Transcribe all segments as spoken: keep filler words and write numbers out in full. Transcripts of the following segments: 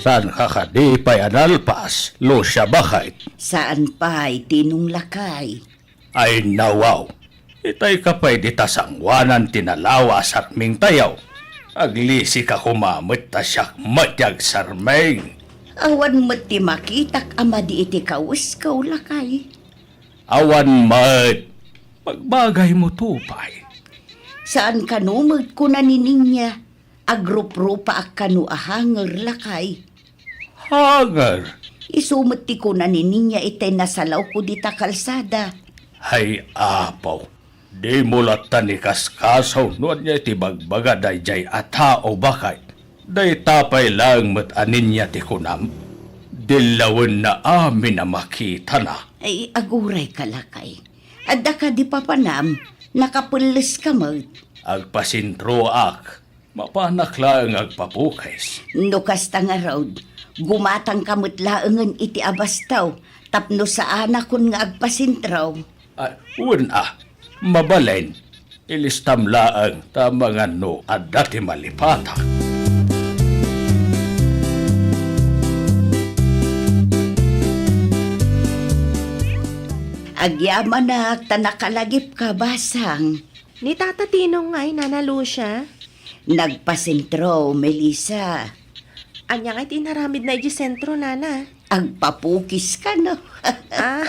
Saanka kadi pay a nalpas, Lucia, baket? Saan pay, Tinong lakay. Ay, nawaw. Itay ka pay dita sangoanan ti nalawa a sarmingtayo. Aglisika koma met ta siak met ti agsarming. Awan met ti makitak a madi iti kawesko, lakay. Awan met. Magbagaymo to pay. Saan kano met, kuna ni Ninya. Agruprupaak kano a hanger, lakay. Hanger? Isu met ti kuna ni Ninya itay nasalawko dita kalsada. Hay Apo, dimo latta ni kaskaso no ania ti bagbaga daydiay a tao, baket. Dayta pay laeng met a Ninya ti kunam. Dillawenna amin a makitana. Ay, agurayka, lakay. Adda kadi papanam, nakapelleska met. Agpasentroak. Mapanak laeng agpapukis. No kasta ngarud, gumatangka met laengen iti abastaw tapno saanakon nga agpasentro. Ah, wen a, mabalin. Ilistam laeng ta mangan no adda ti malipatak. Agyamanak ta nakalagipka, Basang. Ni Tata Tinong ngay, Nana Lucia? Nagpasentro, Melissa. Ania ngay ti inaramidna idiay sentro, Nana? Agpapukis kano. Ah,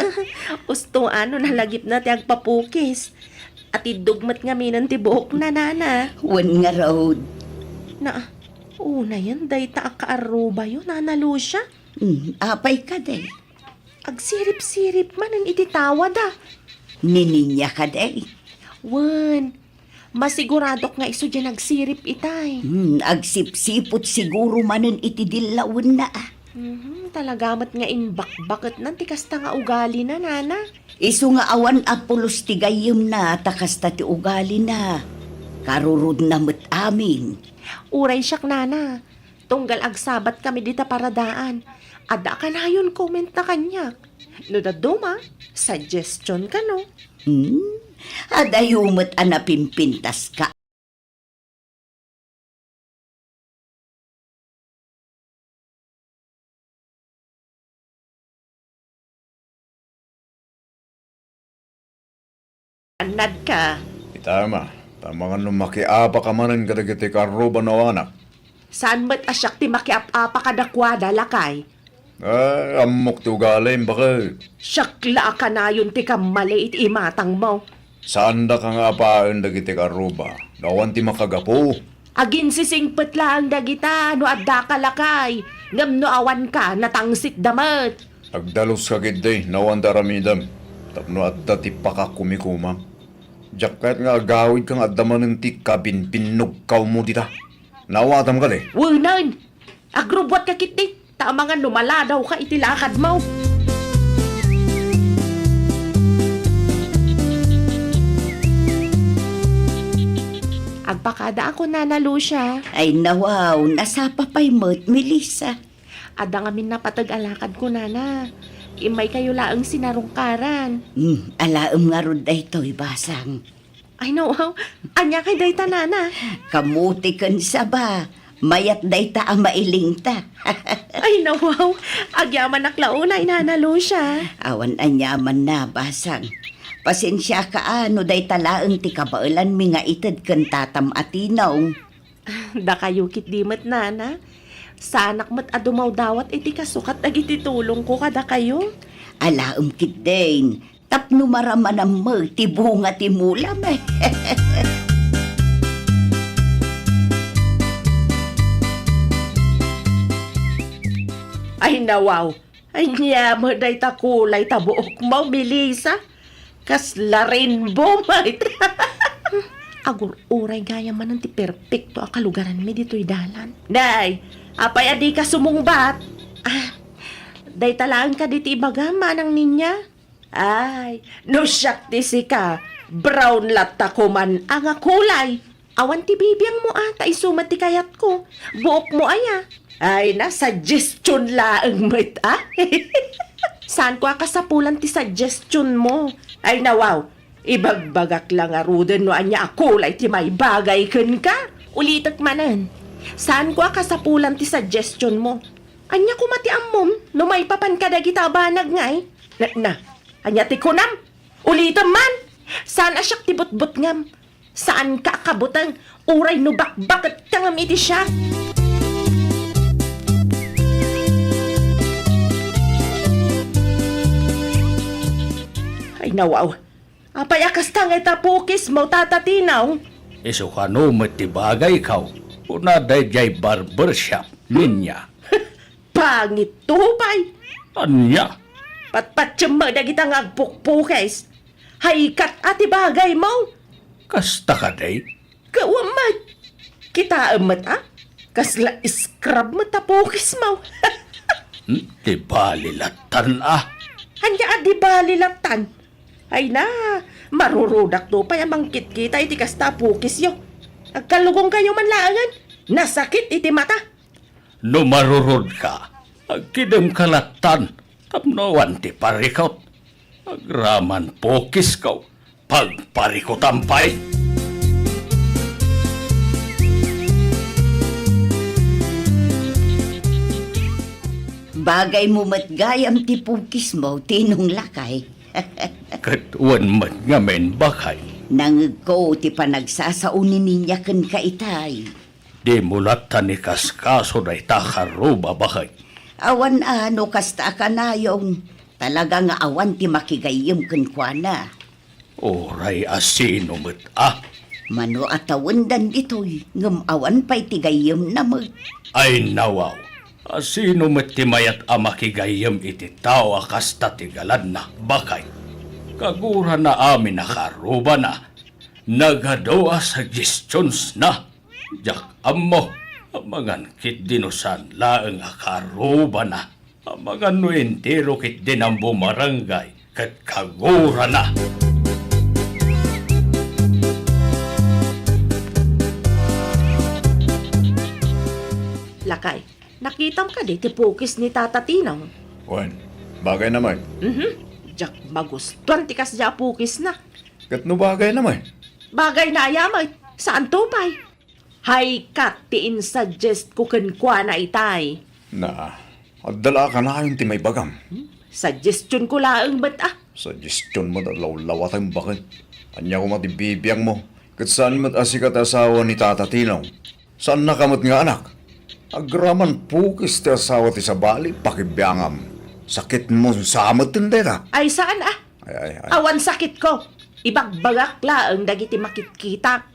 usto a no nalagipna ti agpapukis. Atiddog met ngaminen ti buokna, Nana. Wen ngarud. Na, unayen dayta a kaarrubayo, Nana Lucia? Hmm, apay kadi? Agsirip-sirip manen iti tawada. Ni Ninya kadi? Wen, masiguradok nga isu diay nagsirip itay. Hmm, agsipsiput siguro manen iti dillawenna. Mhm, talaga met nga imbakbaketnan ti kasta nga ugalina, Nana. Isu nga awan a pulos ti gayyemna ta kasta ti ugalina. Karurudna met amin. Uray siak, Nana. Tunggal agsabatkami dita paradaan, adda a kanayon komentna kaniak. No dadduma, suggestion kano. Hmm? Adayo met a napimpintaska. Annadka. Ita, ama, ta mangan no makiapaka manen kadagiti karruba no awanak. Saan met a siak ti makiap-apa kadakuada, lakay? Ay, ammok ti ugalim, baket. Siak la a kanayon ti kammali iti imatangmo. Saandaka nga apaen dagiti karruba no awan ti makagapu. Aginsisingpet laeng dagita no addaka, lakay, ngem no awanka, natangsitda met. Agdaluska ketdi no awan ti aramidem tapno adda ti pakakumikomam. Diak kayat nga agawidka nga adda manen ti kabinbinnugkawmo dita. Naawatam kadi? Wenen! Agrubbuatka ketdi, ta amangan no maladawka iti lakadmo. Agpakadaak, Nana Lucia. Ay, nawaw, nasapa pay met, Melissa. Adda ngamin napateg a lakadko, Nana. Immaykayo laeng sinarungkaran. Hmm, alaem ngarud daytoy, Basang. Ay, nawaw. Ania kay dayta, Nana? Kamuti ken saba. Mayat dayta a mailingta. Ay, nawaw. Agyamanak la unay, Nana Lucia. Awan aniamanna, Basang. Pasensiaka a no dayta laeng ti kabaelanmi nga ited ken tatam a Tinong. Dakayo ketdi met, Nana. Saanak met a dumawdawat iti kasukat dagiti tulongko kadakayo. Alaem ketdin, tapno maramanam met ti bunga ti mulam, eh. Ay, nawaw. Ania met dayta kulay ta buokmo, Melissa? Kasla rainbow met. Agur-uray gayam manen ti perpekto a kalugaranmi ditoy dalan. Nay, apay a dika sumungbat? Ah, dayta laeng kadi ti ibagam, Manang Ninya? Ay, no siak ti sika, brown latta koman a nga kulay. Awan ti bibiangmo a, ta isu met ti kayatko. Buokmo aya. Ay, na, suggestion laeng met a. Saanko a kasapulan ti suggestion mo. Ay, nawaw, ibagbagak la ngaruden no ania a kulay ti maibagay kenka. Ulitek manen. Saanko a kasapulan ti suggestion mo. Ania koma ti ammom no maipapan kadagita a banag ngay? Na, na, ania ti kunam? Ulitem man! Saan a siak ti butbutngem. Saanka a kabuteng, uray no bakbaketka ngem iti siak. Ay, nawaw. Apay a kasta nga ita pukismo, Tata Tinong? Isu kano met ti bagayko, kuna daydiay barbershop, Ninya. Pangit to pay. Ania? Patpatiem met dagita nga agpukpukis. Haykat a ti bagaymo. Kasta kadi? Gaw met. Kitaem met a? Kasla scrub met a pukismo. Hmm, di bali lattan a. Ania a di bali lattan? Ay na, marurudak to pay a mangkitkita iti kasta a pukisyo. Agkalugongkayo man laengen. Nasakit iti mata. No marurodka, agkidemka lattan tapno awan ti parikut. Agraman pukisko, pagparikutam pay. Bagaymo met gayam ti pukismo, Tinong lakay. Ket wen met ngamin, bakay. Nangegko ti panagsasao ni Ninya kenka itay. Dimo lattan ikaskaso dayta a karruba, bakay. Awan a no kasta a kanayon, talaga nga awan ti makigayyem kenkuana. Uray a sino met a. Mano a tawendan ditoy, ngem awan pay ti gayyemna met. Ay nawaw, a sino met ti mayat a makigayyem iti tao a kasta ti galadna, bakay? Kagurana amin a karrubana, nagadu a suggestions na. Diak ammo, amangan ketdi no saan laeng a karrubana. Amangan no entero ketdi a bumarangay ket kagurana. Lakay, nakitam kadi ti pukis ni Tata Tinong? Wen, bagayna met. Mhm. Diak magustuan ti kasdiay a pukisna. Ket no bagayna met? Bagayna aya met? Saanto pay? Haykat ti insuggest ko kenkuana itay. Na, adda la a kanayon ti maibagam. Hmm? Suggestion ko laeng met a. Suggestion met a lawlawatem baket. Ania koma ti bibiangmo? Ket saan met a sika ti asawa ni Tata Tinong. Saannaka met nga anak. Agraman pukis ti asawa ti sabali, pakibiangam. Sakitmon sa met dayta. Ay, saan a? Ay, ay, ay. Awan sakitko. Ibagbagak laeng dagiti makitkitak.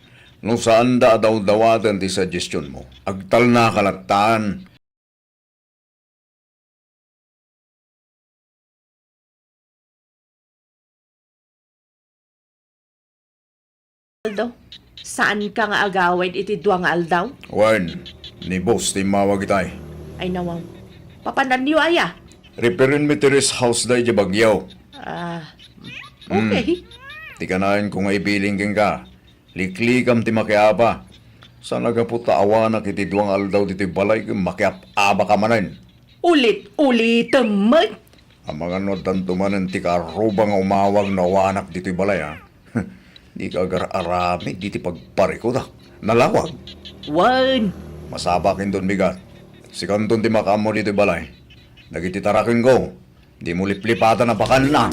No saanda a dawdawaten ti suggestionmo, agtalnaka lattan. Aldo, saanka nga agawid iti dua nga aldaw? Wen, ni boss ti immawag itay. Ay, nawaw. Papananyo aya? Repair-enmi ti rest house da idiay Baguio. Ah, okay. Hmm. Ti kanayon ko nga ibilin kenka, liklikam ti makiaba. Saan a gapu ta awanak iti dua nga aldaw ditoy balay ken makiab-abaka manen. Ulit-ulitem met. Amangan no addanto manen ti karruba nga umawag no awanak ditoy balay, a? Dika agar-aramid iti pagparikudak. Nalawag. Wen. Masapakindon bigat. Sikanton ti makaammo ditoy balay. Dagiti tarakenko, dimo liplipatan a bakanna.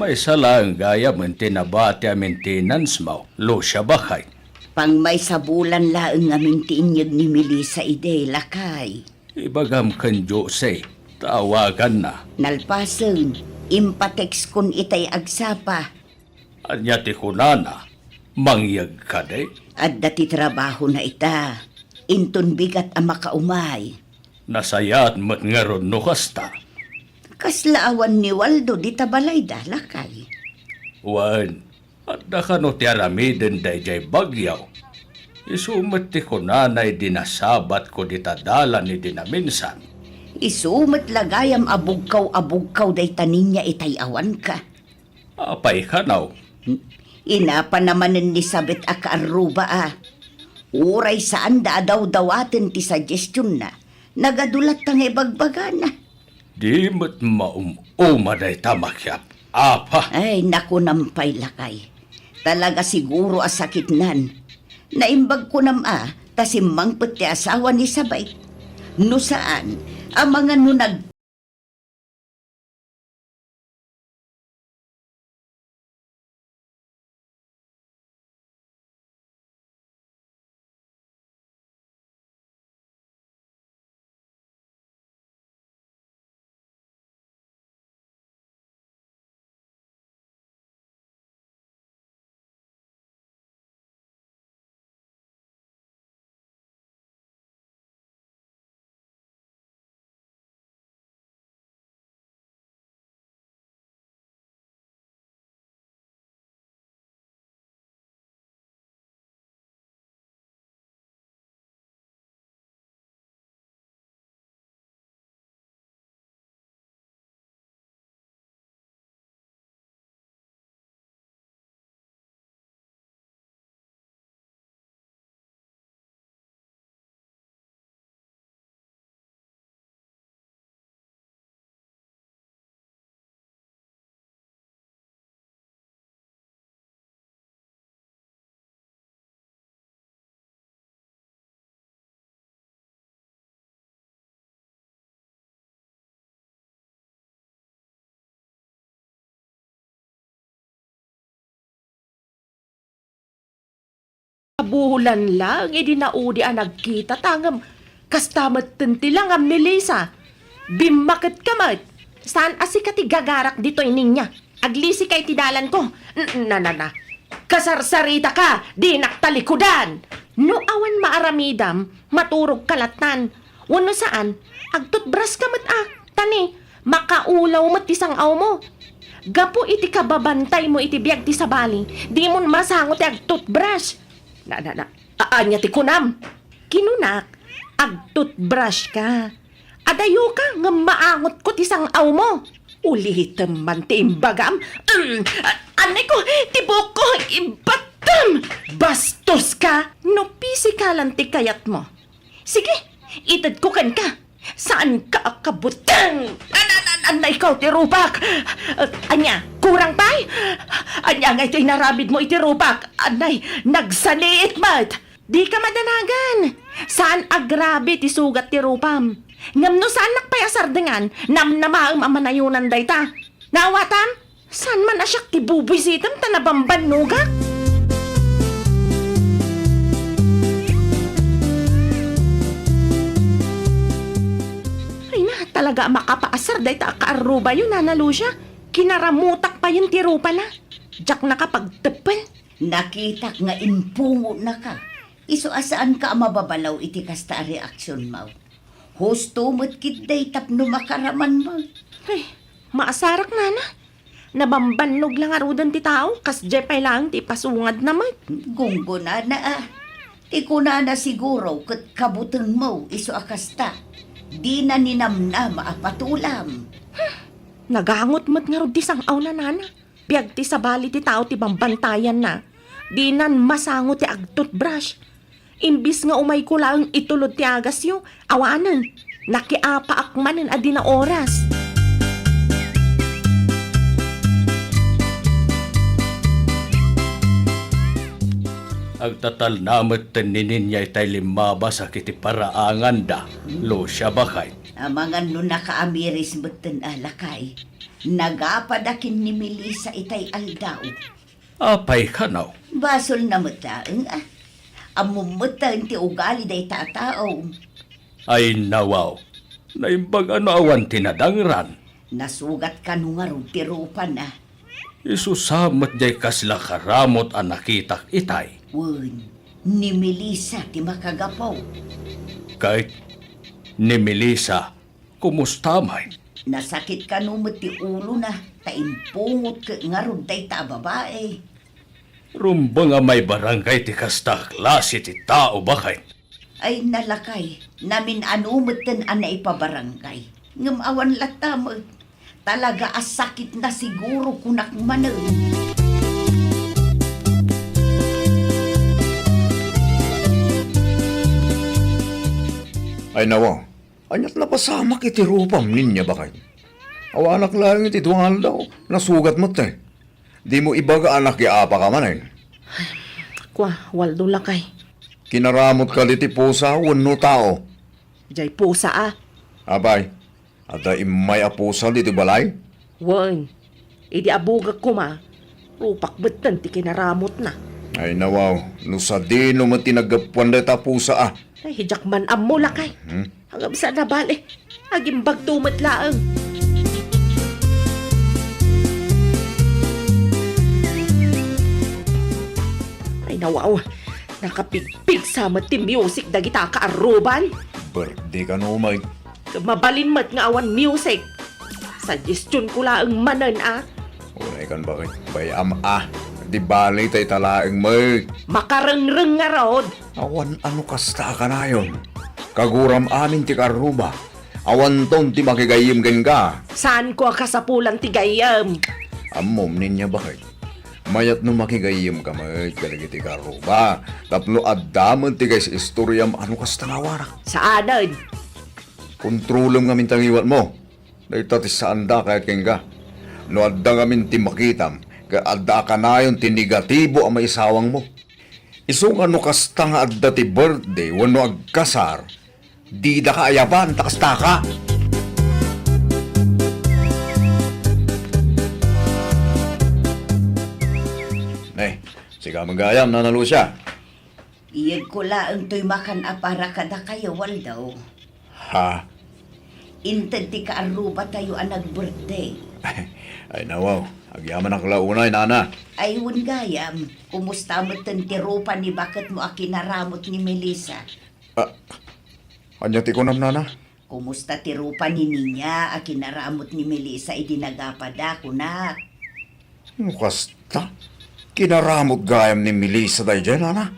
Maysa laeng gayam ti nabati a maintenance mo, Lucia, bakay. Pangmaysa bulan laeng ngamin ti inyeg ni Melissa idi, lakay. Ibagam ken Jose, ta awaganna. Nalpasen, impatekskon itay agsapa. Ania ti kunana? Mangyeg kadi? Adda ti trabahona ita. Inton bigat a makaumay. Nasayaat met ngarud no kasta. Kasla awan ni Waldo dita balayda, lakay. Wen, adda kano ti aramiden daydiay Baguio? Isu met ti kunana idi nasabatko dita dalan idi naminsan. Isu met la gayam a bugkaw a bugkaw dayta ninya itay awanka. Apay kano? Inapana manen ni Sabet a kaarruba a. Uray saanda a dawdawaten ti suggestionna, nagadu latta nga ibagbagana. Di met maum-uma dayta makiap-apa. Ay, nakunam pay lakay. Talaga siguro a sakitnan. Naimbag kunam a ta simmangpet ti asawa ni Sabay. No saan, amangan no nag- Kabulan laeng idi naudi a nagkitata ngem kasta metten ti langam ni Lisa. Bimmaketka met. Saan a sika ti gagarak ditoy, Ninya? Aglisika iti dalanko. N-, na, na, na. Kasarsaritaka, dinak talikudan. No awan maaramidam, maturogka lattan. Wenno saan, agtutbraska met a. Ta ni, makaulaw met ti sang-awmo. Gapu iti kababantaymo iti biag ti sabali, dimon masango ti agtutbrush. Na, na, na. A-, ania ti kunam? Kinunak, agtutbrushka. Adayoka ngem maangotko ti sang-awmo. Ulitem man ti imbagam. Mm, a-, anay ko, ti buokko, ibattam! Bastoska! No pisikalan ti kayatmo. Sige, itedko kenka. Saanka a kabuteng! An-, an-, an-, anay ko ti rupak! Ania, kurang pay? Ania ngay ti inaramidmo iti rupak? Anay, nagsaliit met! Dika madanagan! Saan a grabe ti sugat ti rupam. Ngem no saannak pay a sardengan, namnamaem a manayonan dayta. Naawatam? Saan man a siak ti bubuysitem ta nabambannogak? Ay na, talaga a makapaasar dayta a kaarrubayo, Nana Lucia. Kinaramutak payen ti rupana. Diak nakapagteppel. Nakitak nga impungonaka. Isu a saanka a mababalaw iti kasta a reaksionmo. Husto met ketdi tapno makaraman met. Ay, maasarak, Nana. Nabambannog la ngaruden ti tao, kasdiay pay laeng ti ipasungadna met. Gunggonana a. Ti kunana siguro ket kabutengmo isu a kasta. Dina ninamnama a patulam. Nagangot met ngarud ti sang-awna, Nana. Biag ti sabali ti tao ti bambantayanna. Dinan masango ti agtutbrush. Imbis nga umayko laeng itulod ti agasyo, awanen, nakiapaak manen a di naoras. Agtatalna metten ni Ninya itay limmabasak iti paraanganda, Lucia, baket. Amangan no nakaamiris metten a, lakay. Nagapada ken ni Melissa itay aldaw. Apay kano? Basolna met laeng a. Ammom metten ti ugali dayta a tao. Ay, nawaw. Naimbag a no awan ti nadangran. Nasugat kano ngarud ti rupana. Isu sa met diay kasla karamut a nakitak itay. Wen, ni Melissa ti makagapu. Ket ni Melissa, kumusta met? Nasakit kano met ti ulona ta impungot ket ngarud dayta a babai. Rumbeng a maibarangay ti kasta a klase ti tao, baket. Ay, nalakay, namin-ano metten a naipabarangay. Ngem awan latta met. Talaga a sakitna siguro, kunak manen. Ay, nawa, aniat napasamak iti rupam, Ninya, baket? Awanak laeng iti dua nga aldaw, nasugat met, eh. Dimo ibaga a nakiapaka manen? Kua, Waldo lakay. Kinaramot kadi ti pusa wenno tao? Jay pusa a. Apay, adda immay a pusa ditoy balay? Wen, idi abugek koma, rupak metten ti kinaramotna. Ay nawaw, no sadino met ti naggapuan dayta pusa a. Ay, diak man ammo lakay. Hmm? Agabsa na bale. Agimbagto met laeng. Ay, nawaw. Nakapigpigsa met ti music dagita kaarruban. Birthday kano, Mike? Mabalin met nga awan music. Suggestion ko laeng manen a. Unay kan bakit? Bay-am a. Di bali tay talaeng, Mike. Makarengreng ngarud. Awan ano kasta a kanayon. Kaguram amin ti kaarruba. Awanton ti makigayyem kenka. Saanko a kasapulan ti gayyem? Ammom, ninya bakit? Mayat no makigayyemka met kadagiti kaarruba. Tapno adda met ti kaistoriam ano kasta nga awarak. Saanen? Kontrolem ngamin ti ngiwatmo. Dayta ti saanda a kayat kenka. No adda ngamin ti makitam, ket adda a kanayon ti negatibo a maisawangmo. Isu nga no kasta nga adda ti birthday wenno agkasar, didaka ayaban ta kastaka. Eh, sika gayam, Nana Lucia. Iyegko laeng toy makan a para kadakayo, Waldo. Ha? Inted ti kaarrubatayo a nag-birthday. Ay, nawaw. Agyamanak la unay, Nana. Ay, wen gayam. Kumusta metten ti rupa ni baketmo a kinaramot ni Melissa? Ah, ania ti kunam, Nana? Kumusta ti rupa ni Ninya a kinaramot ni Melissa idi nagapada, kunak? No kasta, kinaramot gayam ni Melissa daydiay, Nana.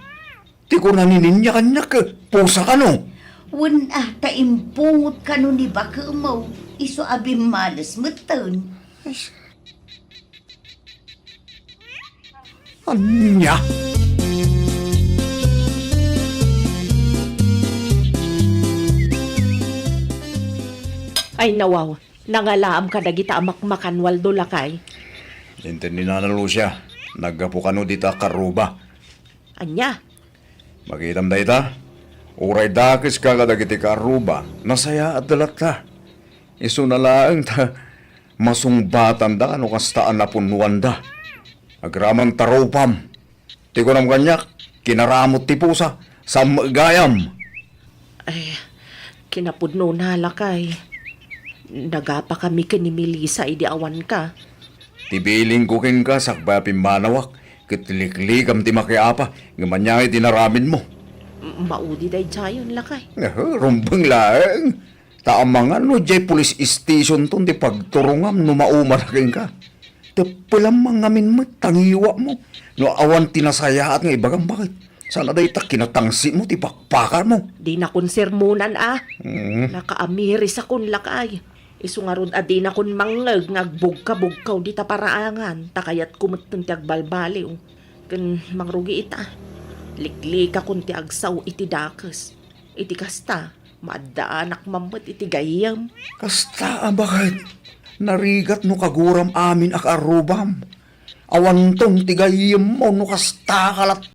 Ti kuna ni Ninya kaniak, pusa kano? Wen a, ta impungot kano ni bakemo, isu a bimmales metten. Ay, ania? Ay, nawaw, nangalaam kadagita a makmakan, Waldo, lakay. Inted ni Nana Lucia, naggapu kano dita kaarruba. Ania? Makitam dayta? Uray dakeska kadagiti kaarruba, nasayaat da latta. Isuna laeng ta masungbatanda no kasta a napunnoanda. Agraman ta rupam. Ti kunam kaniak, kinaramot ti pusa, saan met gayam. Ay, kinapudnona, lakay. Nagapakami ken ni Melissa idi awanka. Ti bilin ko kenka sakbay a pimmanawak, ket liklikam ti makiapa, ngem ania ti inaramidmo? M-, maudi daydiayen, lakay. Aha, rumbeng laeng. Ta amangan no diay police stationton ti pagturongam no maumana kenka. Teppelam man ngamin met ta ngiwatmo no awan ti nasayaat nga ibagam, bakit? Saan a dayta kinatangsitmo ti pakpakarmo? Dinakon sermonan a. Mm. Nakaamirisakon, lakay. Isu ngarud a dinakon mangngeg nga agbugkabugkaw dita paraangan, ta kayatko metten ti agbalbaliw. Ken mangrugi ita, liklikakon ti agsao iti dakes. Iti kasta, maaddaanak man met iti gayyem. Kasta a baket, narigat no kaguram amin a kaarrubam. Awanton ti gayyemmo no kasta ka lat-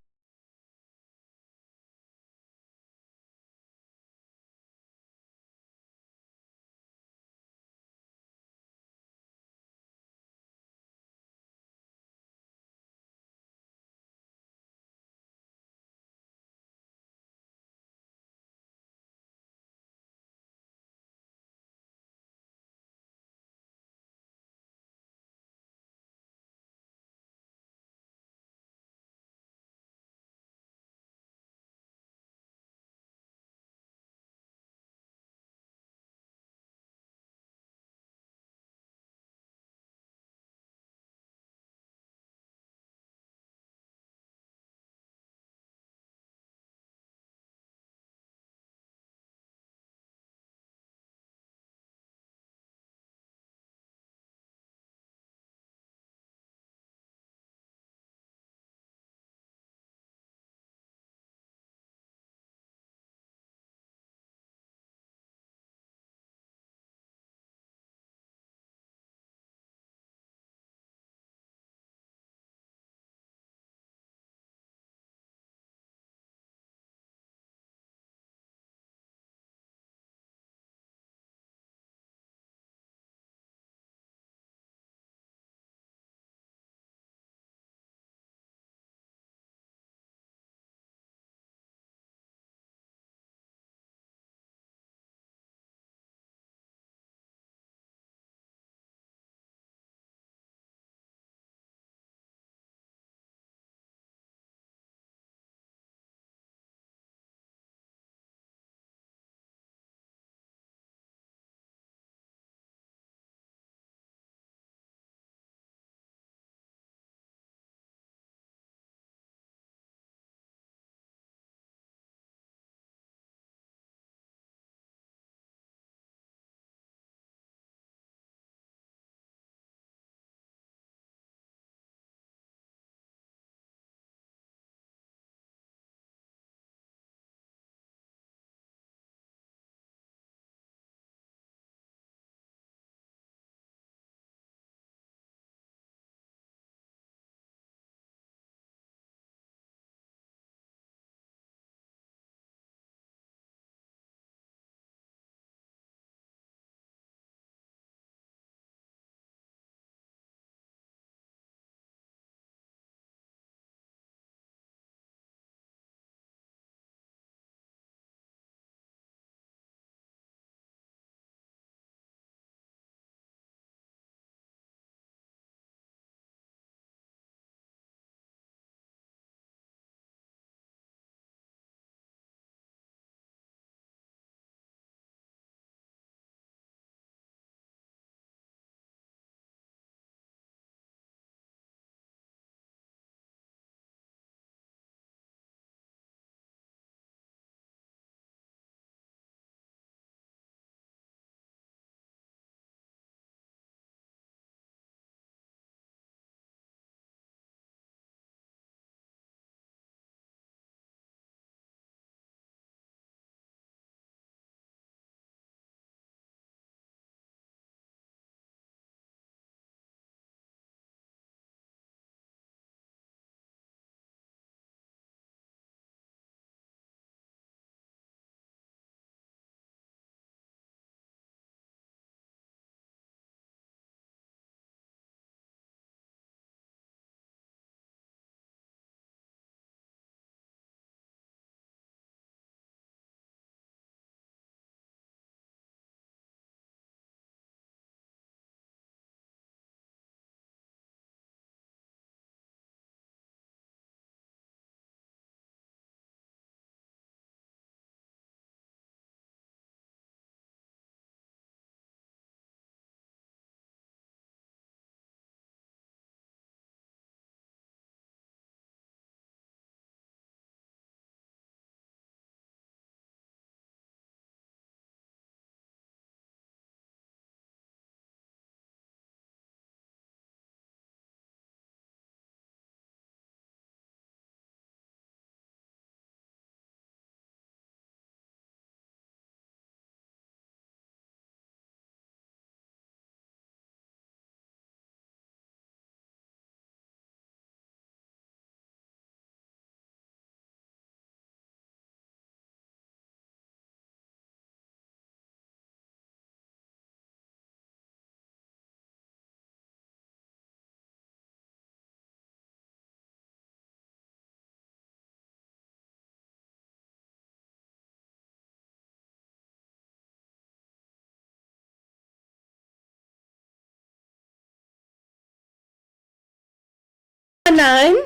Nan?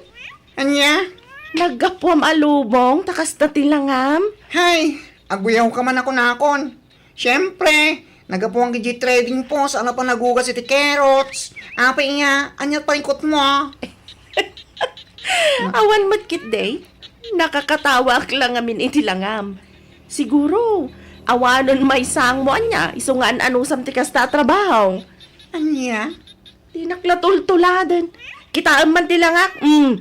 Ania? Naggapuam a lubong, ta kasta ti langam? Hay, aguyaw ka man a kunakon. Siempre, naggapuan iti trading post, ano pa nagugas iti carrots. Apay iya, ania pay kutmo? Awan met ketdi. Nakakatawaak la ngamin iti langam. Siguro, awanen maysangmo ania, isu nga an-anusam ti kasta a trabaho. Ania? Dinak la tultuladen. Kitaem man ti langak, mm,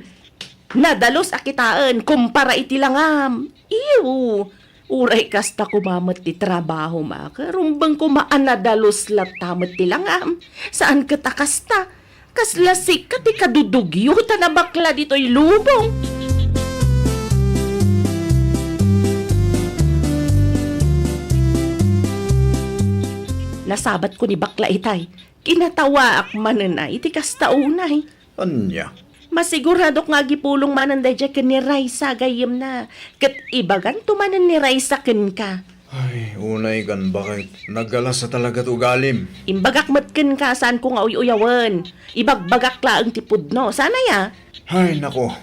nadalus a kitaen kumpara iti langam. Iyo, uray kasta koma met ti trabahom a, karumbeng koma a nadalus latta met ti langam. Saan ket a kasta. Kasla sika ti kadudugyotan a bakla ditoy lubong. Nasabatko ni bakla itay. Kinatawaak manen a iti kasta unay. Ania? Masiguradok nga agipulong manen daydiay ken ni Raisa gayyemna, ket ibaganto manen ni Raisa kenka. Ay, unay kan bakit? Naggalasa talaga ti ugalim. Imbagak met kenka, saanko nga uy-uyawen. Ibagbagak laeng ti pudno. Saan aya? Ay, nako.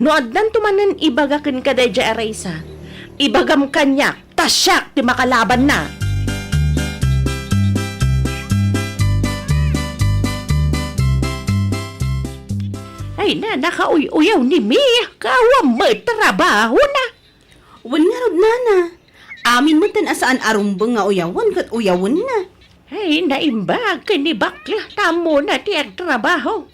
No addanto manen ibaga kenka daydiay a Raisa, ibagam kaniak, ta siak ti makalabanna. Ay na, nakauy-uyaw ni Mia, kawan met trabahona. Wen ngarud, nana. Amin metten a saan a rumbeng nga uyawen ket uyawenna. Ay, naimbag ken ni bakla ta ammona ti agtrabaho.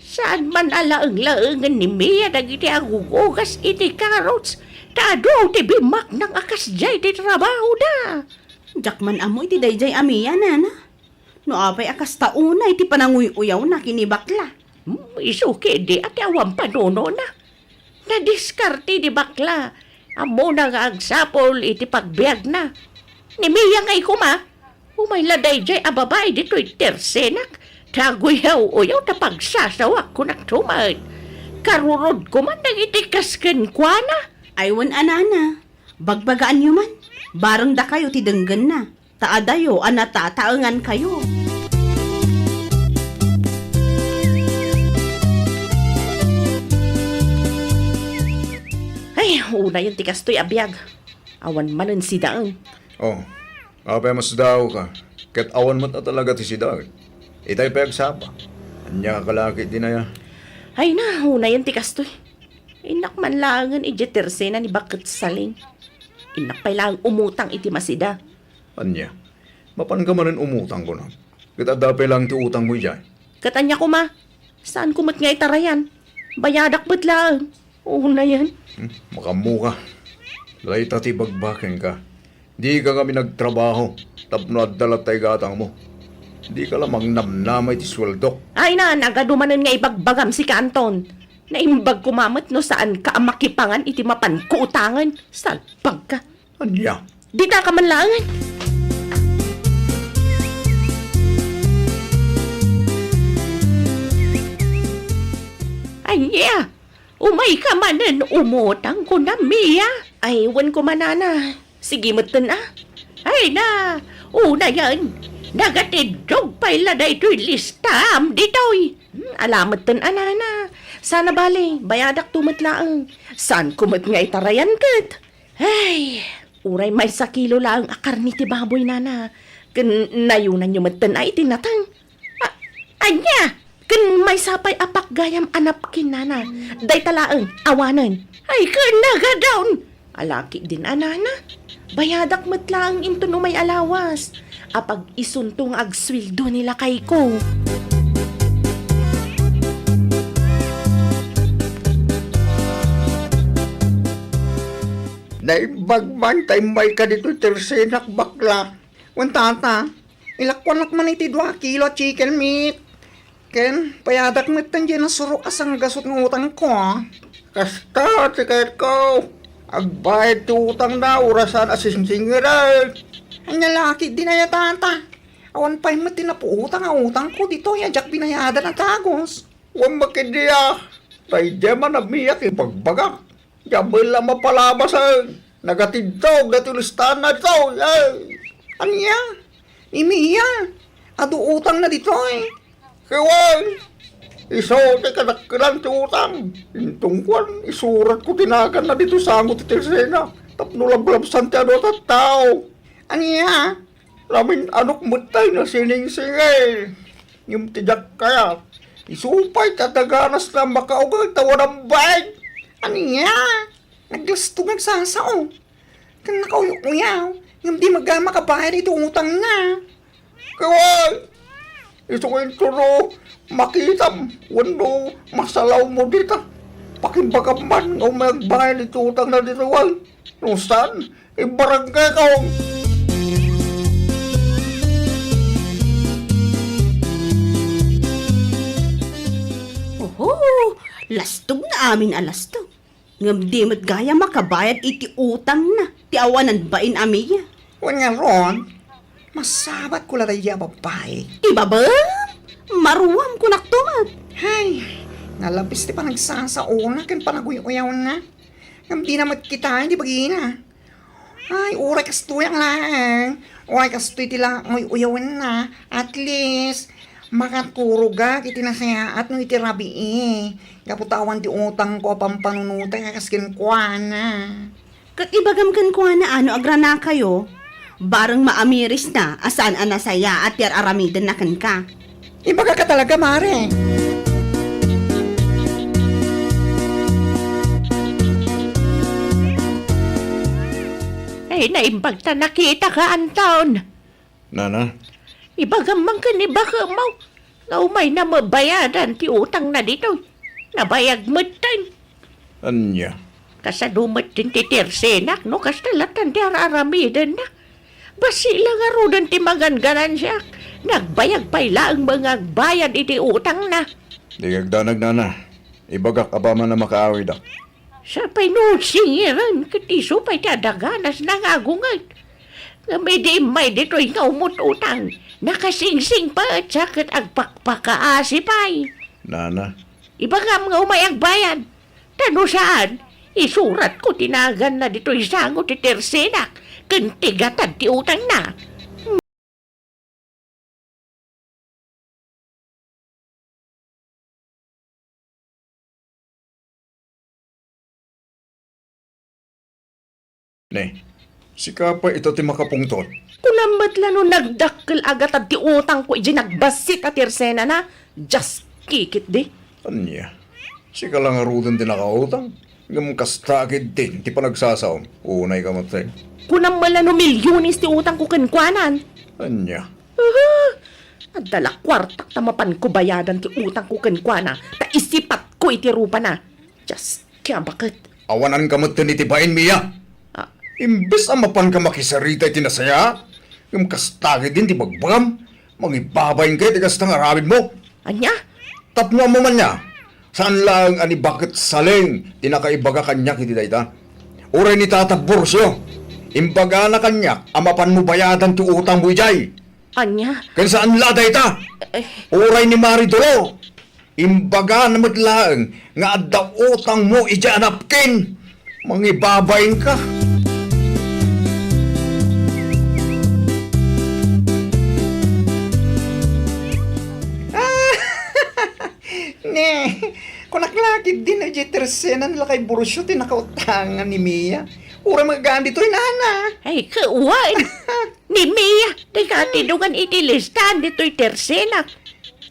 Saan man a laeng-laengen ni Mia dagiti agugugas iti carrots, ta adu ti bimaknang a kasdiay ti trabahoda. Diak man ammo iti daydiay a Mia, nana. No apay a kasta unay ti pananguy-uyawna ken ni bakla? Hmm, isu ketdi a ti awan panunona. Nadiskarte ni bakla. Ammona nga agsapul iti pagbiagna. Ni Mia ngay koma, umay la daydiay a babai ditoy tersenak, ta aguyaw-uyaw ta pagsasawak, kunak tumet. Karurod koma dagiti kas kenkuana. Ay wen a, nana, bagbagaanyo man, bareng dakayo ti denggenna. Ta adayo a natataengankayo. Ay, unayen ti kastoy a biag. Awan manen sidaen. Oh, apay a masdaawka? Ket awan met a talaga ti sidaen. Itay pay agsapa. Ania ka kalaki dinaya? Ay na, unayen ti kastoy. Innak man laengen idiay tersena ni Baket Saling. Innak pay laeng umutang iti masida. Ania? Mapanka manen umutang, kunam? Ket adda pay laeng ti utangmo idiay? Ket ania koma? Saanko met nga itarayan? Bayadak met laeng. Unayen. Hmm, makammoka. Dayta ti ibagbakenka. Dika ngamin agtrabaho tapno adda latta igatangmo. Dika la mangnamnama iti sueldok. Ay na, nagadu manen nga ibagbagam, sika Anton. Naimbag koma met no saanka a makipangan iti mapanko utangen. Salbagka. Ania? Ditaka man laengen. Ania? Umayka manen umutang, kunam, Mia? Ay, wen koma, nana. Sige metten a. Ay na, unayen, nagatiddog pay la daytoy listam ditoy. Hmm, ala metten a, nana. Sana bale, bayadakto met laeng. Saanko met nga itarayan ket? Ay, uray maysa kilo laeng a karne ti baboy, nana. Ken nayunanyo metten a iti nateng. A-, ania? Ken maysa pay a pakgayam a napkin, nana. Dayta laeng, awanen. Ay, ken nagadawn! Ala ketdin a, nana. Bayadak met laeng inton umay a lawas. Apag isunto nga agsueldo ni lakayko. Naimbag man ta immayka ditoy tersenak, bakla. Wen, tata, ilakuanak man iti dua kilo a chicken meat. Ken, payadak met diay nasurok a sanggasut nga utangko. Kasta ti kayatko. Agbayad ti utangna, uray saan a singsingirek. Ania la ketdin aya, tata? Awan pay met ti napuotang a utangko ditoy a diak binayadan a dagus. Wen, makidia. Daydiay man a Mia ti ibagbagam. Diak met la mapalabasen. Nagatiddog daytoy listana ditoy. Ay. Ania? Ni Mia, adu utangna ditoy. Ket wen, Isu ti kadakkelan ti utang. Inton kuan, isuratko ti naganna ditoy sango ti tersena tapno lablabsan ti adu a tattao. Ania? Namin-anok met tay nasiningsingil. Ngem ti diak kayat, isu pay ti adda ganasna a makaugaw ta awan bain. Ania? Naglasto nga agsasao. Ken nakauy-uyaw, ngem di met gayam makabayad iti utangna. Kawan! Isu nga intono, makitam, wenno masalawmo dita. Pakimbagam man nga umay agbayad iti utangna ditoy. No saan, ibarangay ka. Oho, lastog nga amin a lastog. Ngem di met gayam makabayad iti utangna ti awanan bain a Mia. Wen ngarud, masabatko la daydi a babbai. Ti babam? Maruam kunakto met. Hay, nalabis ti panagsasaona ken panaguy-uyawna. Ngem dina met kitaen ti bagina. Ay, uray kastoy laeng. Uray kastoy ti la-, uy-, uyawenna. At least, makaturogak iti nasayaat no iti rabii. Gapu ta awan ti utangko a pampanunotek a kas kenkuana. Ket ibagam kenkuana a no agranakayo, bareng maamirisna a saan a nasayaat ti ar-aramidenna kenka. Ibagaka talaga, Mare. Ay, naimbag ta nakitaka, Anton. Nana? Ibagam man ken ni bakemo nga umayna met bayadan ti utangna ditoy. Nabayag metten. Ania? Kasano met ti tersenak no kasta latan ti ar-aramidenna? Bassit la ngaruden ti mangan-ganansiak. Nagbayag pay laeng met nga agbayad iti utangna. Di agdanag, nana. Ibagak apaman a makaawidak. Sapay no singiren ket isu pay ti adda ganasna nga agunget. Ngem idi immay ditoy nga umut-utang, nakasingsing pay sa ket agpakpakaasi pay. Nana. Ibagam nga umay agbayad. Ta no saan, isuratko ti naganna ditoy sango ti tersenak ken ti gatad ti utangna. Ne, sika pay ita ti makapungtot. Kunam met la no nagdakkel a gatad ti utangko idiay nagbassit a tersenana, dias kikitdi. Ania? Sika la ngaruden ti nakautang, ngem kasta ketdin ti panagsasaom, unayka met. Kunam met la no milyones ti utangko kenkuanan. Ania? Aha! Adda la kuartak ta mapanko bayadan ti utangko kenkuana, ta isipatko iti rupana. Dias, kaya baket. Awananka metten iti bain, Mia. Ah. Imbes a mapanka makisarita iti nasayaat, ngem kasta ketdin ti bagbagam, mangibabainka iti kasta nga aramidmo. Ania? Tapno ammo man nia, saan laeng a ni baket Saleng ti nakaibaga kaniak iti dayta. Uray ni Tata Borcio, imbagana kaniak a mapanmo bayadan ti utangmo idiay. Ania? Ken saan la dayta. Eh. Uray ni Mari Dolor, imbagana met laeng nga adda utangmo idiay a napkin. Mangibabainka. Ne, kunak la ketdin idiay tersenan lakay Borcio ti nakautangan ni Mia. Uray magaan ditoy, nana. Ay, kawan. Ni Mia, ti katidongan iti listaan ditoy tersenak.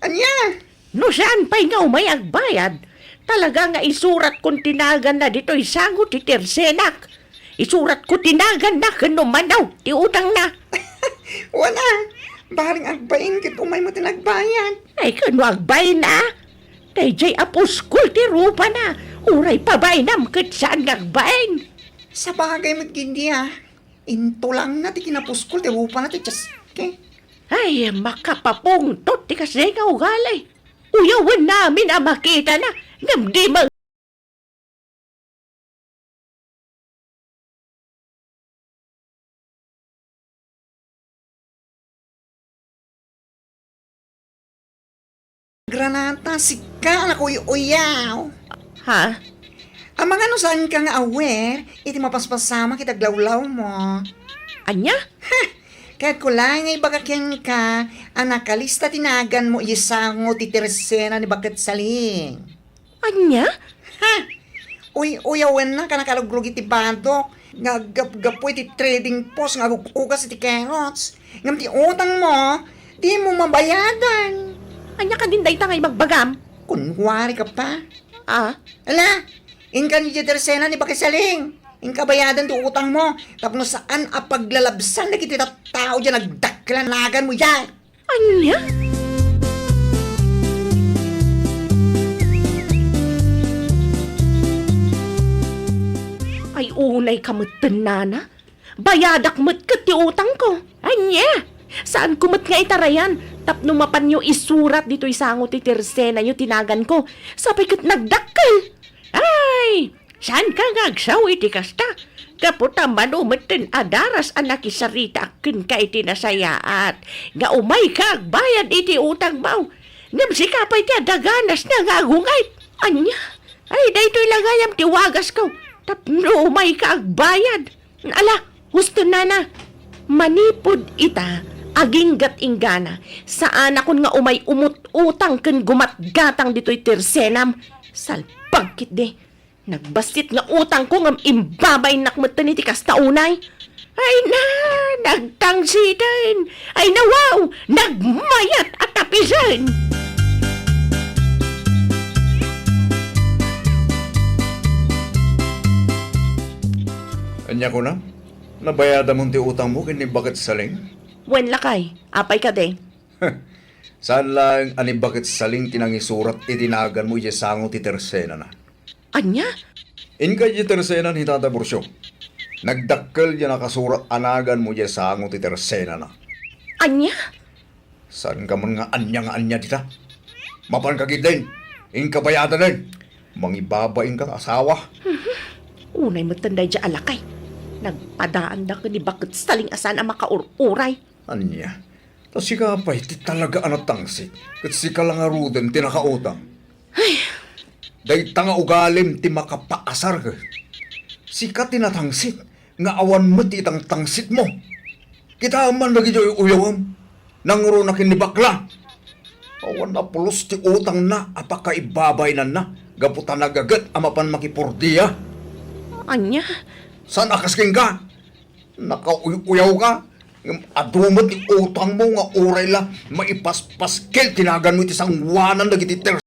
Ania? No saan pay nga umay agbayad, talaga nga isuratko ti naganna ditoy sango ti tersenak. Isuratko ti naganna ken no mano ti utangna. Wen a, bareng agbain ket umay met ti nagbayad. Ay, ken no agbain a, daydiay a puskol ti rupana, uray pabainam ket saan nga agbain. Sabagay met ketdi a. Intulangna ti kinapuskol ti rupana ti Chaske. Ay, makapapungtot ti kasdiay nga ugali. Uyawenna amin a makitana, ngem di ma- Granata, sika a nakuy-uyaw. Ha? Amangan no saanka nga aware iti mapaspasamak iti aglawlawmo. Ania? Ha! Ket kulang nga ibaga kenka a nakalista ti naganmo idiay sango ti tersena ni Baket Saling. Ania? Ha? Uy-uyawennak a nakalugrugi ti badok nga aggapgapu iti trading post nga agug-ugas iti carrots. Ngem ti utangmo, dimo mabayadan. Ania kadin dayta nga ibagbagam? Kunwari ka pa. Ah? Ala, inka idiay tersena ni Baket Saling. Inka bayadan ti utangmo tapno saan a paglalabsan dagiti tattao diay nagdakkel a naganmo diay. Ania? Ay, unayka metten, nana. Bayadak met ket ti utangko. Ania? Saanko met nga itarayan tapno mapanyo isurat ditoy sango ti tersenayo ti naganko. Sapay ket nagdakkel. Ay, saanka nga agsaw iti kasta? Gapu ta mano metten a daras a nakisaritaak kenka iti nasayaat nga umayka agbayad iti utangmo. Ngem sika pay ti adda ganasna nga agungayt. Ania? Ay, daytoy la gayam ti wagasko tapno umayka agbayad. Ala, husto, nana. Manipud ita, aginggat inggana, saanakon nga umay umut-utang ken gumatgatang ditoy tersenam. Salpag ketdi. Nagbassit nga utangko ngem imbabainnak metten iti kasta unay. Ay na, nagtangsiten! Ay na, wow! Nagmayat a tapisen! Ania kuna? Nabayadamon ti utangmo ken ni Baket Saling? Wen, lakay. Apay kadi? Saan laeng a ni Baket Saling ti nangisurat iti naganmo idiay sango ti tersenana. Ania? Inka idiay tersena ni Tata Burcio. Nagdakkel diay nakasurat a naganmo idiay sango ti tersenana. Ania? Saanka man nga ania nga ania dita? Mapanka ketdin, inka bayadanen. Mangibabainka nga asawa. Unay metten daydiay a lakay. Nagpadaanda ken ni Baket Saling a saan a makaur-uray. Ania? Ta sika pay ti talaga a natangsit, ket sika la ngaruden ti nakautang. Ay! Dayta nga ugalim ti makapaasar ket sika ti natangsit nga awan met ti itangtangsitmo. Kitaem man dagiti uy-uyawem, nangruna ken ni bakla. Awan a pulos ti utangna a pakaibabainanna gapu ta nagaget a mapan makipordia. Ania? Saan a kas kenka? Nakauy-uyawka, ngem adu met ti utangmo nga uray la maipaspaskil ti naganmo iti sangoanan dagiti ter-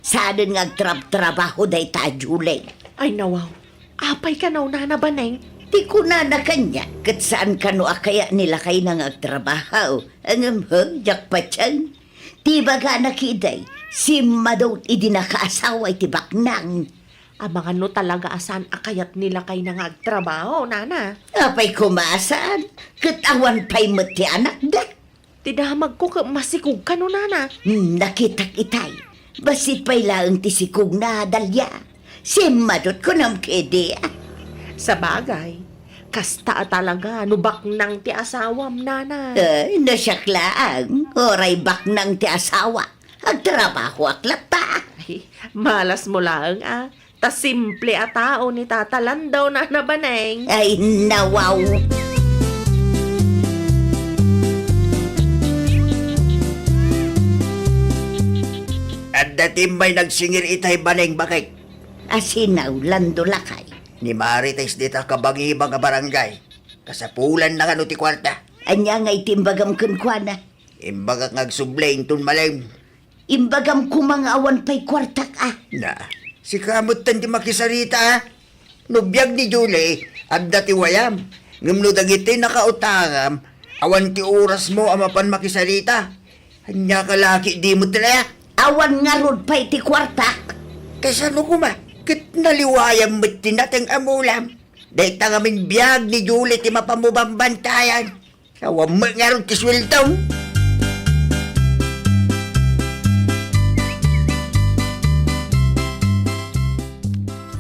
Saanen nga agtrabtrabaho dayta a Julie. Ay, nawaw. Apay kano, Nana Baneng? Ti kunana kaniak, ket saan kano a kayat ni lakayna nga agtrabaho. Ngem, he, diak patien. Ti ibagana ketdi, simmadut idi nakaasawa iti baknang. Amangan no talaga a saan a kayat ni lakayna nga agtrabaho, Nana. Apay koma a saan, ket awan pay met ti anakda. Ti damagko ket masikog kano, Nana. Hmm, nakitak itay. Bassit pay laeng ti sikogna, Dalia. Simmadut kunam ketdi. Sabagay, kasta a talaga no baknang ti asawam, Nana. Ay, no siak laeng, uray baknang ti asawa. Agtrabahoak latta. Ay, malasmo laeng a. Ta simple a tao ni Tata Landao, Nana Baneng. Ay, nawaw. Adda ti immay nagsingir itay, Baneng, baket. Asinaw, Lando, lakay. Ni Marites dita kabangibang a barangay. Kasapulanna kano ti kuarta. Ania ngay ti imbagam kenkuana? Imbagak nga agsubli inton malem. Imbagam koma nga awan pay kuartak a. Na, sika metten ti makisarita, a. No biag ni Julie, adda ti wayam. Ngem no dagiti nakautangam, awan ti orasmo a mapan makisarita. Ania ka laki di met ti layak? Awan ngarud pay ti kuartak. Kasano koma? Ket naliwayam met ti nateng a mulam. Dayta ngamin biag ni Julie ti mapanmo bambantayan. Awan met ngarud ti sueldom.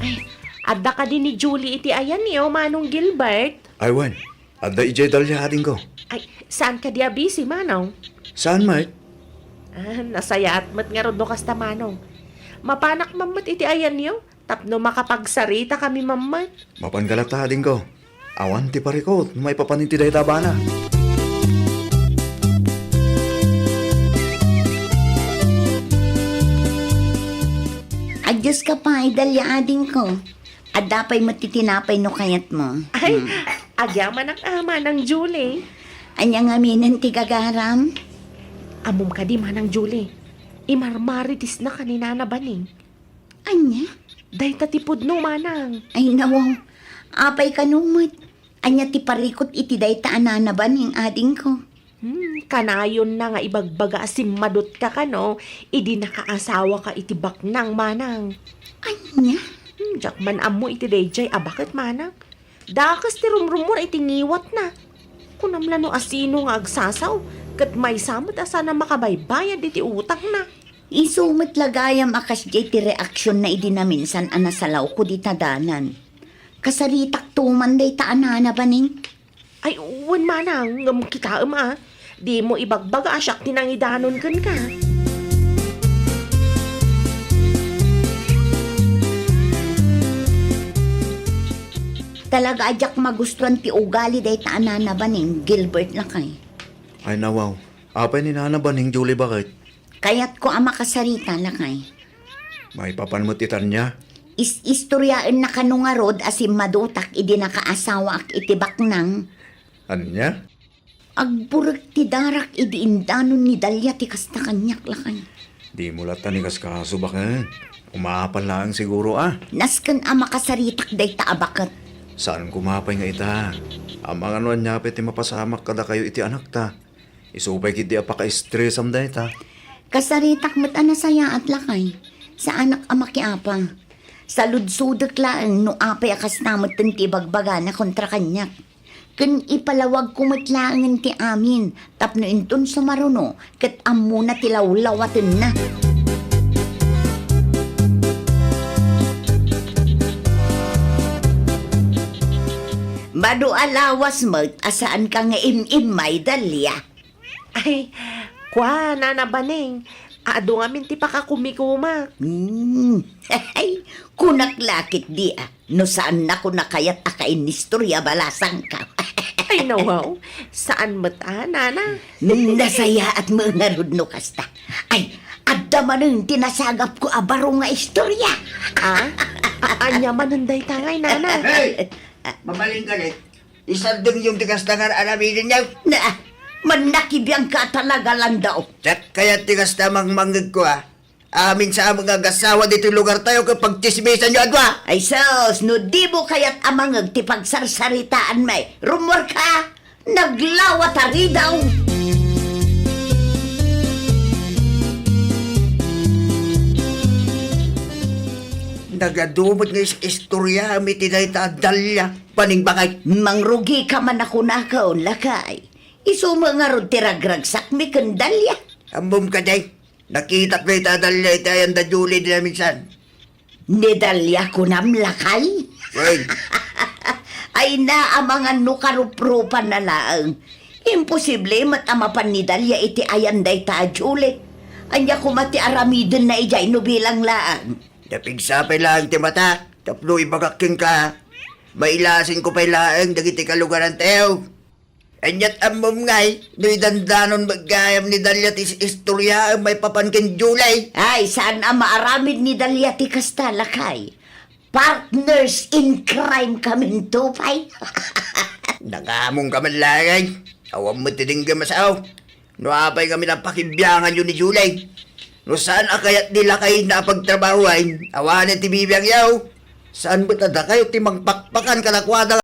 Ay, adda kadi ni Julie iti ayanyo, Manong Gilbert? Ay, wen. Adda idiay Dalia, adingko. Ay, saan kadi a busy, Manong? Saan met? Ah, nasayaat met ngarud no kasta, Manong. Mapanak man met iti ayanyo. Tapno makapagsarita kami mammet. Mapan ka latta, adingko. Awan ti parikut no maipapan iti dayta a bana. Adios ka pay, Dalia, adingko. Adda pay met ti tinapay no kayatmo. Ay, hmm. Agyamanak a, Manang Julie. Ania ngaminen ti gagaram? Ammom kadi, Manang Julie. Imarmaritisna ka ni Nana Baning. Ania? Dayta ti pudno, Manang. Ay, nawaw. Apay kano met? Ania ti parikut iti dayta a Nana Baning, adingko? Hmm, kanayonna nga ibagbaga a simmadutka kano idi nakaasawaka iti baknang, Manang. Ania? Hmm, diak man ammo iti daydiay a baket, Manang. Dakes ti rumrummuar iti ngiwatna. Kunam la no asino nga agsasao, ket maysa met a saan a makabaybayad iti utangna. Isu met la gayam a kasdiay ti reaksionna idi naminsan a nasalawko dita dalan. Kasaritakto man dayta a Nana Baning. Ay, wen, Manang, ngem kitaem a, dimo ibagbaga a siak ti nangidanon kenka. Talaga a diak magustuan ti ugali dayta a Nana Baning, Gilbert, lakay. Ay, nawaw. Apay ni Nana Baning, Julie, baket? Kayatko a makasarita, lakay. Maipapan met ita ania? Is-istoriaenna kano ngarud a simmadutak idi nakaasawaak iti baknang. Ania? Agburek ti darak idi indanon ni Dalia ti kasta kaniak, lakay. Dimo latta ni kaskaso, baket. Umapan laeng siguro a. Nasken a makasaritak dayta a baket. Saan koma pay nga ita? Amangan no ania pay ti mapasamak kadakayo iti anakta. Isu pay ketdi a pakaestresam dayta. Kasaritak met a nasayaat, lakay. Saanak a makiapa. Saludsodek laeng no apay a kasta metten ti ibagbagana kontra kaniak. Ken ipalawagko met laengen ti amin tapno inton sumaruno ket ammona ti lawlawatenna. Mano a lawas met a saanka nga im-immay, Dalia? Ay, kua, Nana Baning, adu ngamin ti pakakumikumak. Hmm. Ay, kunak la ketdi a, no saannakon a kayat a kainistoria balasangko. Ay, nawaw, saan met a, Nana? Hmm, nasayaat met ngarud no kasta. Ay, adda manen ti nasagapko a baro nga istoria. Ah? A-, ania manen dayta ngay, Nana? Hey! Mabalin ka, Dek. Isardengyo ti kasta nga ar-aramidenyo. Na, mannakibiangka talaga, Lando. Diak kayat ti kasta mangmangngegko, a. Amin sa among agasawa ditoy lugartayo ket pagtsismisanyo a dua. Ay sus, no dimo kayat a mangeg ti pagsarsaritaanmi, rummuarka! Naglawat a ridaw! Nagadu met nga is-, istoryaem iti dayta a Dalia, paningbakay. Mangrugika man a kunakon, lakay. Isu met ngarud ti ragragsakmi ken Dalia. Ammom kadi, nakitak dayta a Dalia iti ayan da Julie dina minsan. Ni Dalia kunam, lakay? Wen. Ay, naamangan no karuprupan na laeng. Imposible met a mapan ni Dalia iti ayan dayta a Julie. Ania koma ti aramidenna idiay no bilang laeng? Napigsa pay laeng ti mata, tapno ibagak kenka. Mailasinko pay laeng dagiti kalugarantayo. Aniat ammom ngay, no idandanon met gayam ni Dalia ti is-, istoryaem maipapan ken Julie? Ay, saan a maaramid ni Dalia ti kasta, lakay. Partners in crime kaminto pay. Nangamongka man laeng. Awan met ti denggem a sao. No apay ngamin a pakibianganyo ni Julie? No saan a kayat ni lakayna a pagtrabahoan, awanen ti bibiangyo. Saan met a dakayo ti mangpakpakan kadakuada?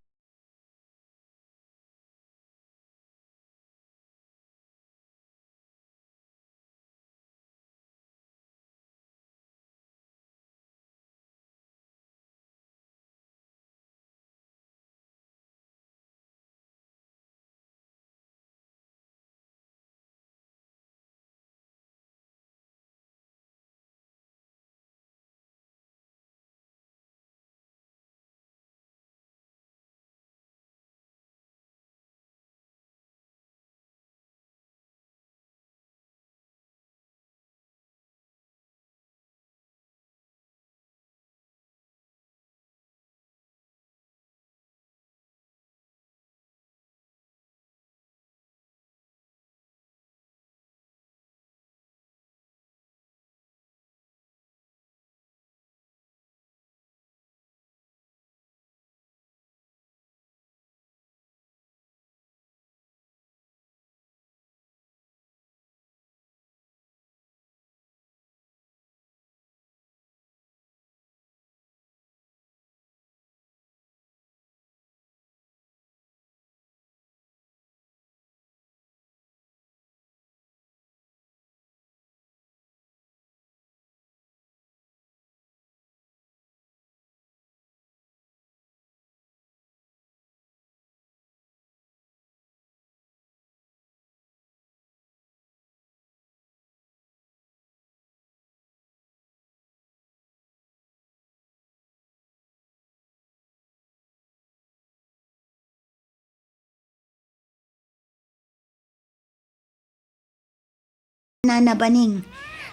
Nana Baning,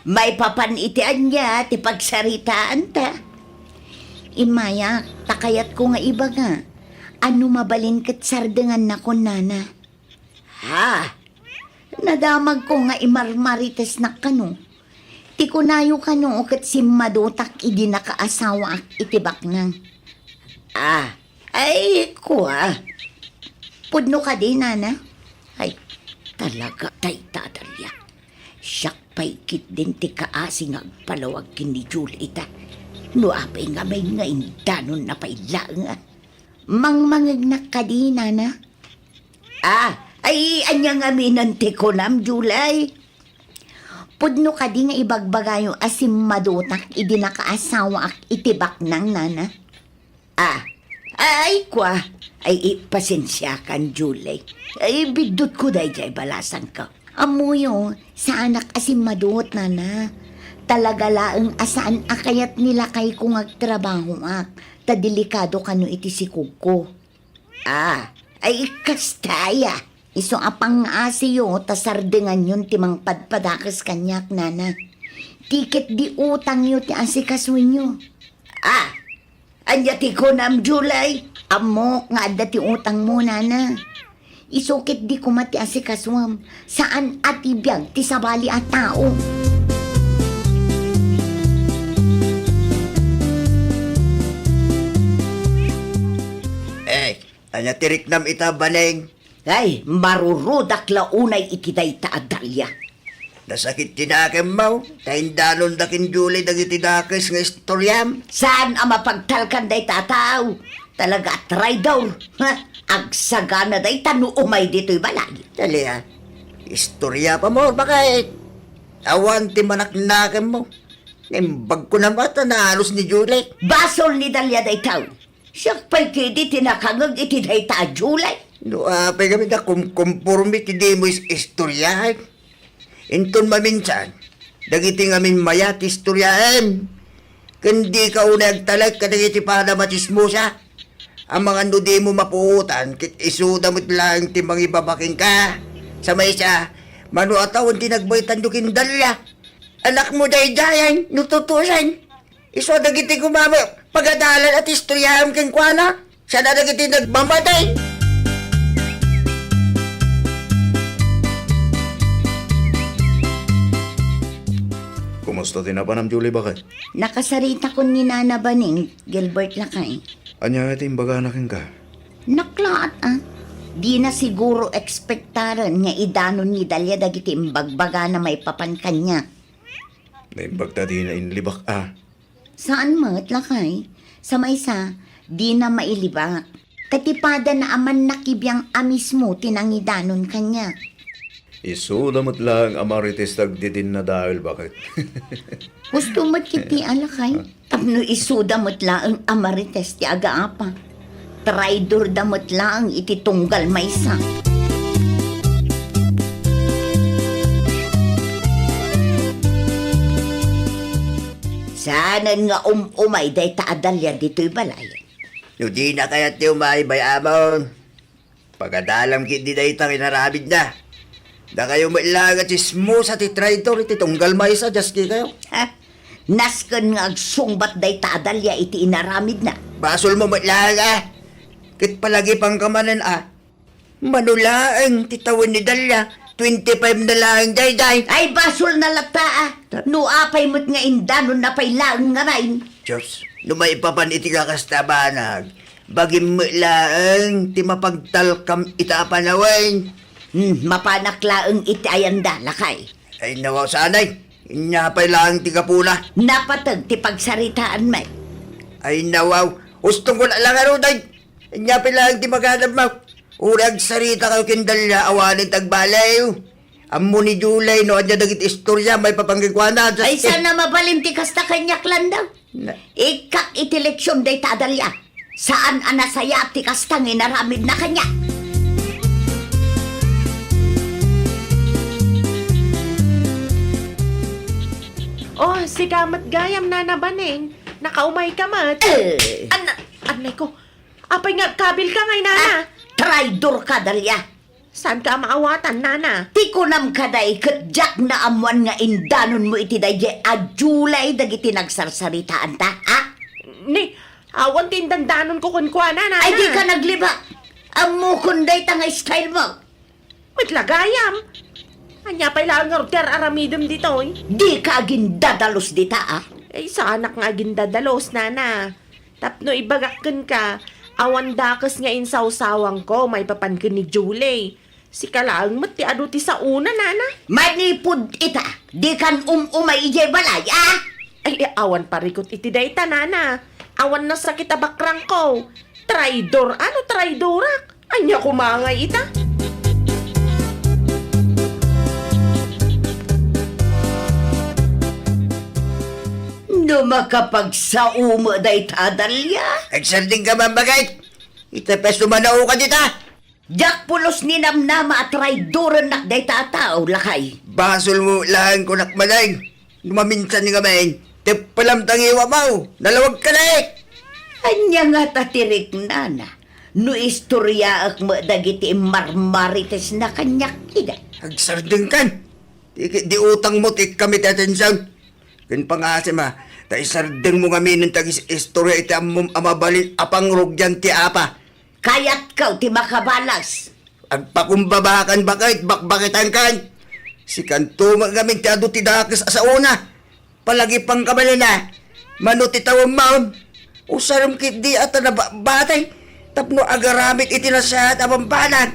maipapan iti ania ti pagsaritaanta? Immayak, ta kayatko nga ibaga, a no mabalin ket sardengannakon, nana. Ha? Nadamagko nga imarmaritesnak kano. Ti kunayo kano ket simmadutak idi nakaasawaak iti baknang. Ah, ay, kua. Pudno kadi, nana? Ay, talaga, dayta a Dalia. Siak pay ketdin ti kaasi nga agpalawag ken ni Julie ita. No apay ngamin nga indanonna pay laeng a. Mangmangegnak kadi, nana? Ah, ay, ania ngamin ti kunam, Julie? Pudno kadi nga ibagbagayo a simmadutak idi nakaasawaak iti baknang, nana? Ah, ay, kua. Ay, i-, pasensiakan, Julie. Ay, biddutko daydiay balasangko. Ammoyo, saanak a simmadut, nana. Talaga laeng a saan a kayat ni lakayko nga agtrabahoak, ta delikado kano iti sikogko. Ah, ay, kasta aya. Isu a pangngasiyo ta sardenganyon ti mangpadpadakes kaniak, nana. Ti ketdi utangyo ti asikasoenyo. Ah, ania ti kunam, Julie? Ammok nga adda ti utangmo, nana. Isu ketdi koma ti asikasoem. Saan a ti biag ti sabali a tao. Eh, ania ti riknam ita, Baning? Ay, marurudak la unay iti dayta a Dalia. Nasakit ti nakemmo, ta indanonda ken Julie dagiti dakes nga istoriam. Saan a mapagtalkan dayta a tao? Talaga a traidor! Ha? Agsagana dayta no umay ditoy balay. Dali a. Istoriam pay, baket. Awan ti manaknakemmo. Naimbagko na met a naanos ni Julie. Basol ni Dalia dayta. Siak pay ketdi ti nakangeg iti dayta a Julie. No apay ngamin a kumkumporme ti dimo is-, istoriaen. Inton maminsan, dagiti ngamin mayat ti istoriaem. Ken dika unay agtalek kadagiti pada a machismosa. Amangan no dimo mapuotan, ket isuda met laeng ti mangibaba kenka. Sa maysa, mano a tawen ti nagbaetanyo ken Dalia. Anakmo daydiayen, no tutuosen. Isu a dagiti gumammo, pagadalan a ti istoriaem kenkuana. Saan a dagiti nagmamati. Kumusta ti napanam, Julie, baket? Nakasaritakon ni Nana Baning, Gilbert lakay. Ania ti imbagana kenka? Naklaat a. Dina siguro ekspektaren nga idanon ni Dalia dagiti imbagbagana maipapan kaniak. Naimbag ta dina inlibak a. Saan met, lakay. Sa maysa, dina mailibak. Ta ti padana a mannakibiang a mismo ti nangidanon kaniak. Isuda met laeng a Marites dagiti nadael, baket. Husto met ketdi a, lakay. Tapno isuda met laeng a Marites ti agaapa. Traidorda met laeng iti tunggal maysa. Saanen nga um-umay dayta a Dalia ditoy balay. No dina kayat ti umay, bay-amon. Pagadalam ketdi dayta nga inaramidna. Dakayo met laeng a chismosa ti traidor iti tunggal maysa, diaskikayo. Ha? Nasken nga agsungbat dayta a Dalia iti inaramidna. Basolmo met laeng a. Ket palagipanka manen a. Mano laeng ti tawen ni Dalia, twenty-five na laeng daydiay. Ay, basolna latta a. Ta- No apay met nga indanonna pay laeng ngamin. Dios, no maipapan iti kakasta a banag, bagim met laeng ti mapagtalkam ita a panawen. Hmm, mapanak laeng iti ayanda, lakay. Ay, nawaw, sanay. Ania pay laeng ti gapuna. Napateg ti pagsaritaanmi. Ay, nawaw. Hustongko la la ngarud, ay. Ania pay laeng ti maganabmo. Uray agsarita kayo ken Dalia, awanen ti agbaliw. Ammo ni Julie no ania dagiti istoria maipapan kenkuana. Ay, saan a mabalin ti kasta kaniak, Lando. Na- Ikkak iti leksion dayta a Dalia. Saan a nasayaat ti kasta nga inaramidna kaniak. Oh, sika met gayam, Nana Baneng. Nakaumayka met. Eh. An-, anay ko. Apay nga agkabilka ngay, Nana? Ah, traidorka, Dalia. Saanka a maawatan, Nana? Ti kunam kadi ket diak naammoan nga indanonmo iti daydiay a Julie dagiti nagsarsaritaanta, ha? Ni, awan ti indandanonko kenkuana, Nana. Ay, dika naglibak. Ammokon dayta nga stylemo. Met la gayam. Ania pay laeng ngarud ti ar-aramidem ditoy? Dika agindadalus dita, a? Ay, saanak nga agindadalus, Nana. Tapno ibagak kenka, awan dakes nga insawsawangko maipapan ken ni Julie. Sika laeng met ti adu ti saona, Nana. Manipud ita, dikan um-umay idiay balay, a? Ay, awan parikut iti dayta, Nana. Awan nasakit a bakrangko. Traidor, ano traidorak? Ania koma ngay ita? No makapagsao met dayta, Dalia? Agsardengka, Mama, kay ita pay a sumanaoka dita. Diak pulos ninamnama a traidorennak dayta a tao, lakay. Basolmo laeng kunak, Maneng. No maminsan ngamin, teppelam ta ngiwam, aw, nalawagka la, eh. Ania ngata ti riknana no istoriaek met dagiti immarmaritesna kaniak ida? Agsardengkan. Di, di utangmo ti ikkan ti atension. Ken pangasem a, ta isardengmo ngamin ti agis-istoria iti ammom a mabalin a pangrugian ti apa. Kayatko ti makabalas. Agpakumbabakan, baket, bakbaketankan. Sikanto met ngamin ti adu ti dakes a saona. Palagipanka manen a. Mano ti tawen maon? Usarem ketdi a ta nababatay tapno agaramid iti nasayaat a bambanag.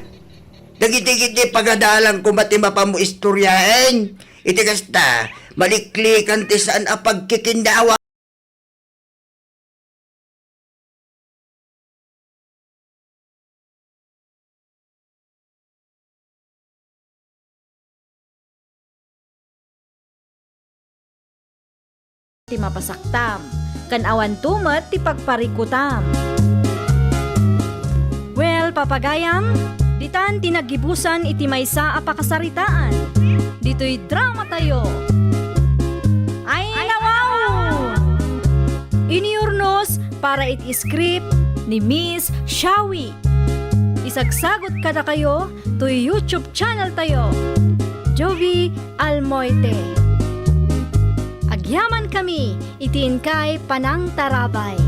Dagiti ketdi pagadalan koma ti mapanmo istoriaen. Iti kasta, maliklikan ti saan a pagkikinnawa. Ti mapasaktam, ken awanto met ti pagparikutam. Well, papagayam, ditan ti naggibusan iti maysa a pakasaritaan. Ditoy dramatayo. Ay, nawaw! Iniurnos para iti script ni Miss Shawi. Isagsagot kadakayo toy YouTube channel tayo, Jovi Almoite. Agyamankami iti inkay panangtarabay.